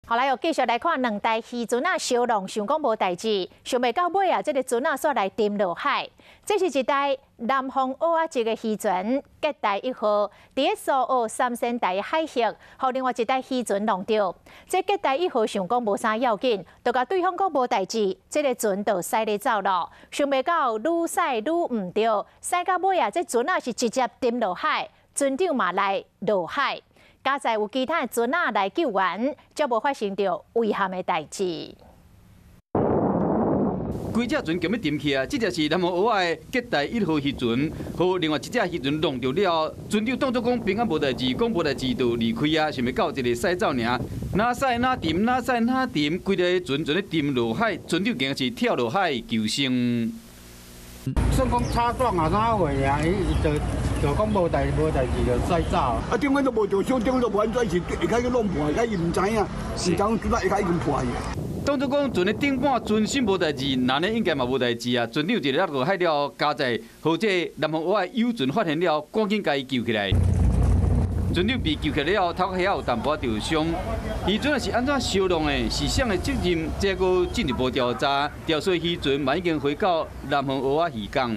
好來，又繼續來看兩台漁船仔相撞，想講無代誌，想袂到尾啊，這个船仔煞來沉落海。這是一台南方蚵仔籍的漁船，吉大一號，佇咧蘇澳三仙台海域，予另外一台漁船撞著。這吉大一號想講無啥要緊，就共對方講無代誌，這个船就駛咧走囉。想袂到愈駛愈毋對，駛到尾啊，這船仔是直接沉落海，船長嘛來落海。佳哉有其他的船仔來救援，才無發生著遺憾的代誌。規隻船共欲沉去啊！這隻是南方蚵仔的吉大一號漁船，予另外一隻漁船撞著了後，船長當作講平安無代誌，講無代誌就離開啊，想袂到一个駛走爾，若駛若沉，若駛若沉，規个船就咧沉落海，船長竟是跳落海求生。算講擦撞啊，哪會啊？伊就講無代誌就駛走。啊，頂尾都無著傷，頂尾都無按怎，是下跤去弄破，下跤伊毋知影，毋知講船仔下跤已經破去。當作講船的頂半船身無代誌，男的應該嘛無代誌啊。船長一个落海了後，佳哉予這南方蚵仔友船發現了後，趕緊共伊救起來。船長被救起來了後，頭殼遐有淡薄受傷。漁船是按怎相撞的？是誰的責任？這閣進一步調查。肇事漁船嘛已經回到南方蚵仔漁港。